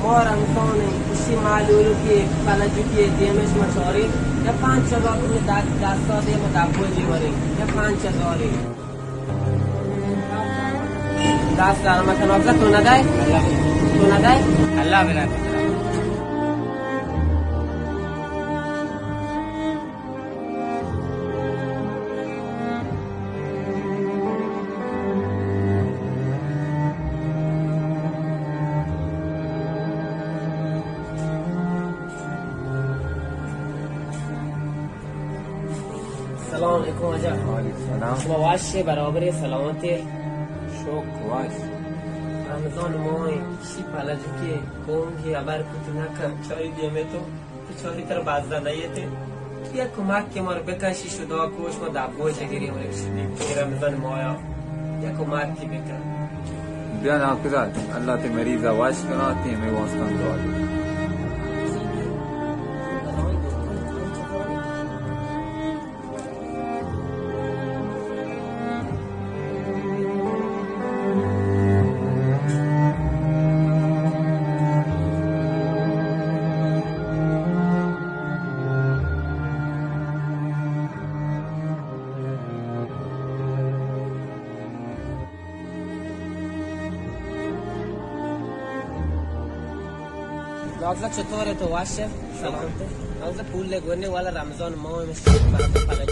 اور انسان ہے، اسی معلول کے پلجو کے دیمش مچوری، یا پانچ ہزار روپے دس، دس سال دے میں دبو جی ورے، یا پانچ ہزار ہے۔ دس ہزار میں تنافسہ تو نہ دے، تو نہ دے۔ اللہ بنا۔ سلام علیکم واجہ۔ وعلیکم السلام۔ شما وش ئے، برابر ئے، سلامت ئے؟ شکر وش۔ رمضان ماہ ایں، شی پلجوکے قوم کی خبر کت نہ کن، چاری دیمے تو۔ تو چاری تر بازدہ نہ یتے۔ یک کمک کہ مر بکن، شی شدا کوش ما دبو جگری، مر شدی کہ رمضان مایا یک کمک کی بکن۔ بیا ناکزاد، اللہ تے مریضا وش کنا، تے میں واسطہ دعا دے۔ نازلہ چطور ئے تو؟ وش ئے؟ سلامت ئے؟ نازلہ پول لے گونے والا رمضان ماہ میں شیخ بندہ پلے۔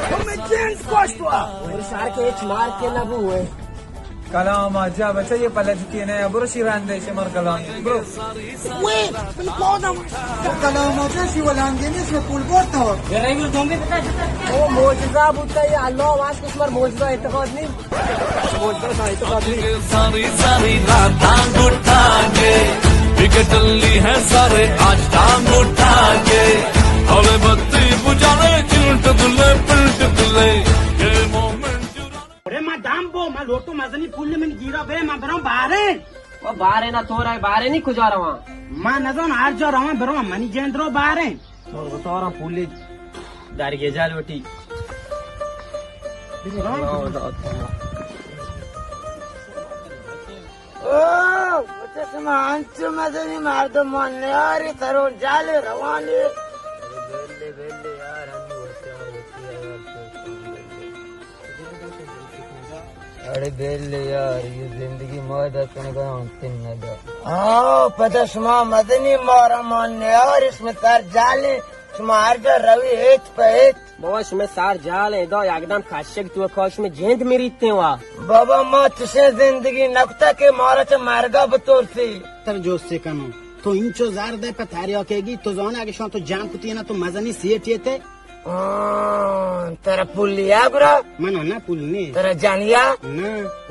تو میں جنس گوشت وا۔ اور شہر کے ہچ مار کے نہ بوئے۔ کلام آ جا بچہ، یہ پلج کے نہ، برو شی رندے شمر کلام، برو۔ وے، من کودم۔ کلام آ جا، شی ولانگے نے، شی پول بورتا۔ او معجزہ بوتا، یہ اللہ آواز کو شمر معجزہ اعتقاد نہیں۔ معجزہ اعتقاد نہیں۔ ساری ساری رات ٹانگ اٹھا کے، وکٹ لی ہے سارے آج ٹانگ اٹھا کے۔ ہمیں بتی بجانے، چلٹ دلے، پلٹ دلے، یہ مومنٹ۔ ارے ما دام بو، ما لوٹو مزنی پول من گیرا بے، ما برام بارے۔ او بارے نا تو رائے، بارے نہیں کجا رواں؟ ما نزان ہر جا رواں برام، منی جند رو بارے۔ اور بتارا پولی دارگے جال وٹی۔ او، بچہ شما انچو مزنی مردم مان نیاری، سرون جال روانی۔ اڑے بیل یار، یہ زندگی ما دکنگا انتن ندا۔ آؤ، پدا شما مزنی مارا مان نیار، اس میں سر جالیں، شما ہر جا روی ہیچ پہ ہیچ۔ بابا، شما سر جال ادا یکدم کشک تو کاش میں جند میریتے وا۔ بابا، ما چشیں زندگی نکتا کہ مارا چہ مرگا بترسی۔ تر جوستے کنو، تو انچو زر دے پہ تریاکے گی، تو زانے اگہ شان تو جام کتی نا تو مزنی سیٹی تے۔ آں، ترا پولیا گرا؟ من نہ پول نے۔ ترا جانیا؟ نہ۔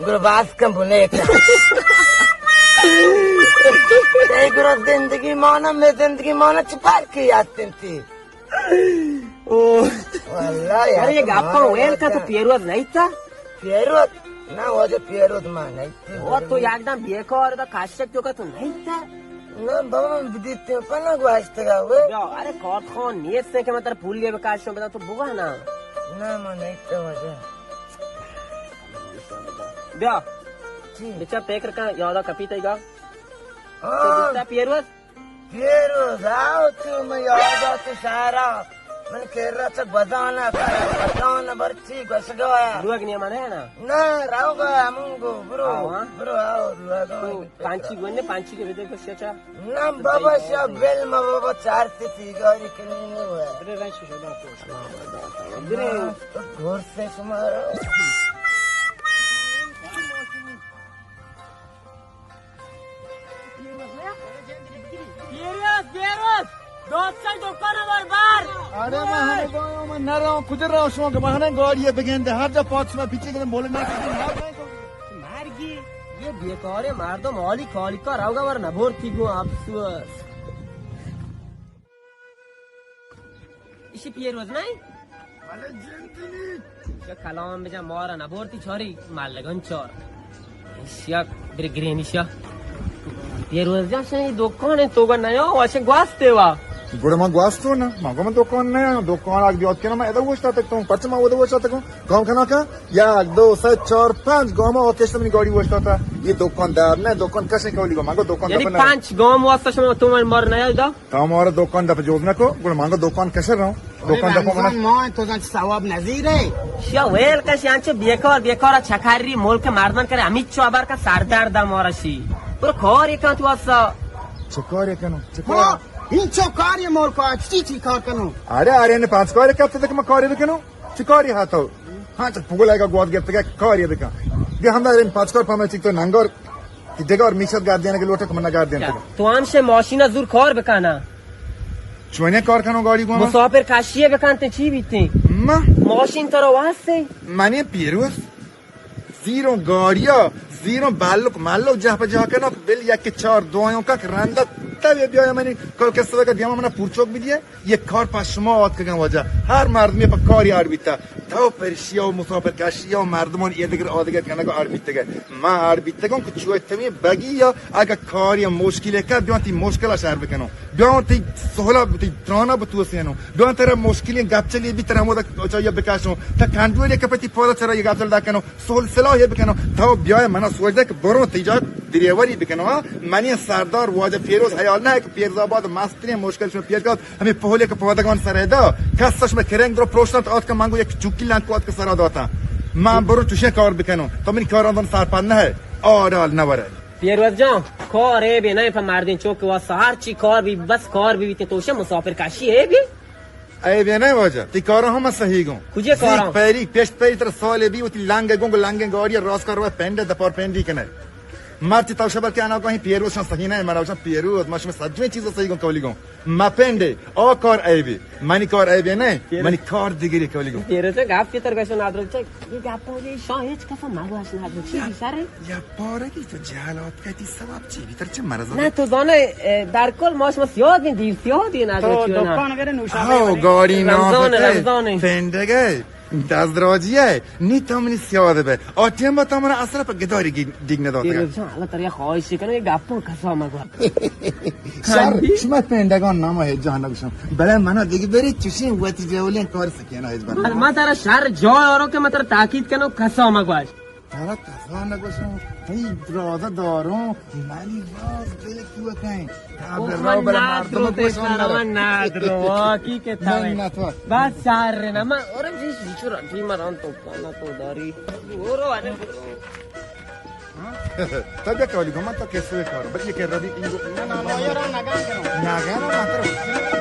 گرا باز کم بنے تا۔ تئی گرا زندگی مانا، میں زندگی مانا چپار کی یاد تنتی۔ او۔ واللہ یار، ارے یہ گپا ویل کا تو پیروز نہیں تا؟ پیروز؟ نہ، واجہ پیروز ما نہیں تا۔ او تو یکدم بیکار دا، کاشک تو کا تو نہیں تا؟ نہ بابا، من بدیتیں پناہ گوشتگا وے۔ بیا، ارے کارت خان نیست کہ من تر پولی بکاشوں، بدا تو بگا نا۔ نہ، من نیتہ واجہ۔ بیا۔ چی؟ بچا پیکر کن، یادا کپی تیگا۔ ہاں۔ تو بچا پیروز؟ پیروز، آؤ تو، من یادا تو شہرا۔ من کرا چہ گوزانا، گوزانا برچی گوشگایا۔ لوگ نیا مانے نا؟ نہ، روگا ہمونگو، برو، آؤ، ہاں۔ برو، آؤ، روگا۔ تو پانچی گونے، پانچی کے بدے گوشیا چا؟ نہ بابا، شا بل ما بابا، چار تے سیگاری کنی نہیں ہوا۔ برے رنچ شدا تو۔ برے۔ تو گھر سے شمارا۔ پیروز، پیروز، دادشاہ دکان بربر۔ اڑے من ہمے گویاں، من نہ رواں، کجا رواں؟ شما کہ بہانے گاڑی بگندے، ہر جا پاک شما پیچھے گندے، بولے نہ کردے، ہر جا۔ مرگی، یہ بیکارے مردم حالی کالیکا روگا ور نبورتی گو افسوس۔ ایشی پیروز نہ؟ بلے جنتنی۔ چہ کلام بجا مارا نبورتی چاری مالگان چار۔ ایشیا برگرین ایشیا۔ پیروز جان شنی دکان تو گا نیا واشے گواستے وا۔ گڑا ما گواستو نا، ما گو ما دکان نیا، دکان آگ بیاد کنا ما ادا وشتا تک تو، پرچہ ما ادا وشتا تک کام کنا کا؟ یک، دو، سہ، چار، پنچ گام آ کشت منی گاڑی وشتا تا۔ یہ دکان در نہ، دکان کشے کولی گو، ما گو دکان یعنی دپا نہ۔ پنچ گام واسطہ شما تو من مار نیا دا؟ تا مارا دکان دپ جوز نکو، گڑا مانگا دکان کشر رہو۔ دکان دپ منا۔ ما تو زن ثواب نظیر ہے۔ شیا ویل کش انچو بیکار، بیکار چکری ملک مردان کرے، ہمیچو ابر کا سردرد مارا شی۔ پر کار یکان تو اسا۔ چه کار کنو؟ چه کار؟ ہاں، این چو کار یہ ملک آ، چی چی کار کنو؟ ارے، ارے، نے پانچ کار کرتے تک ما کاری بکنو۔ چه کاری ہاتو؟ ہاں، تو پگل آئے گا گوات گرتے گا، کاری بکن۔ بیا ہم داریم پانچ کار پامے چک تو ننگار۔ کہ دگار میشت گاردین کہ لوٹے کہ من گاردین کہ۔ تو ہم شے ماشین زور کار بکنا۔ چونے کار کنو گاڑی گو؟ مسافر کشی بکن تے چی بیتے؟ ما؟ ماشین ترا واسطے؟ منی پیروز۔ زیروں گاڑیا، زیروں بالک مالو جہ پہ جہ کنو، بل یک چار دوایوں کا رندت تبے بیا منی کل کسوے کا دیما منا پورچوک بھی دیے۔ یہ کار پہ شما آتکگاں واجہ۔ ہر مردمے پہ کاری آڑ بیتا۔ تو پرشیا و مسافر کشیا و مردمان ایدگر آدگر کنگ آڑ بیتگے۔ ما آڑ بیتگوں کہ چوئے تمہیں بگی یا اگہ کاری مشکلے کا بیان تی مشکل شہر بکنوں۔ بیان تی سہلا تی ترانا بتوسینوں۔ بیان ترا مشکلیں گپچلی بی ترا ہمودا چاہیا بکشوں۔ تا کنڈوری کپتی پودا چرا یہ گپچل دا کنوں۔ سول سلاح یہ بکنوں۔ تو بیائے منا سوچ دے کہ برو تی جا دریوری بکنوں۔ منی سردار واجہ پیروز حیال نہ کہ پیروز آباد مسترین مشکل شو پیش کت۔ ہمے پہلے کہ پادگان سر ادا، کس اش میں کرنگ درو پروشتنت آتکا مانگو یک چوکی لانکو آتکا سرا داتا۔ ما برو چوشیں کار بکنو، تو منی کاران دان سرپد نہ ہے، آرال نہ ورے۔ پیروز جان، کار اے بی نہ پہ مردین چوک واسطہ ہر چی کار بی، بس کار بی بیتے توشے مسافر کشی اے بی؟ اے بی نہ واجہ، تی کارا ہم صحیح گوں۔ کجے کارا؟ زیک پیری، پیشت پیری تر سال بی وتی لانگ گوں، لانگ گاڑی راست کار پنڈ دپار پنڈی کنے۔ مرچی تو شبر کہ انا گوہیں پیروز شان صحیح نہ، مرا وشان پیروز، ما شما سجویں چیز صحیح گوں کولی گوں۔ ما پنڈے، آ کار عیبے، منی کار عیبے نہ، پیروز۔ منی کار دیگری کولی گوں۔ پیروز گپ کی تر گشو نادرو چک، یہ گپ ہو یہ شاہ ہیچ کسا مگوش نادرو چی بیچارے؟ یا پارگی تو جہل آتکتی ثواب چی بیتر چه مرض؟ نہ تو زانے، اے، در کل ما شما سیادین دیر سیادین نادرو تو چی نا۔ دکان گرے نوشابہ ہاو، گاڑی نام رمضان، پتے، رمضان۔ پنڈے گئے۔ دست دراجی ہے، نی تو منی سیاد بے۔ آ ٹیم با تو منا اصلا پہ گداری گی-، دیگ نداتا۔ پیروز جان، اللہ ترا خواہش کنو، یہ گپوں کسا مگو۔ شر، شما پینڈگان نام ہے جان نگوشم۔ بلے منا دیگه بری چشین وتی جولین کار سکینا ہے بنا۔ ما ترا شر جای آرو کہ ما ترا تاکید کنو، کسا مگوش۔ ترا کسا نگوشم، تئی درازا داروں، منی باز دل تو کہیں۔ او من نادرو تے سر، من نادرو، کی کہ تھاوے۔ بس شر نہ، من اور جی چورا جی مران تو پانا تو داری۔ برو، ارے برو۔ ہاں؟ تب یک کاری گمان تو کیسے کارو، بلکہ کہ ربی اینگو۔ نہ، نہ، لویر نگان کرو۔ نگان نہ کرو۔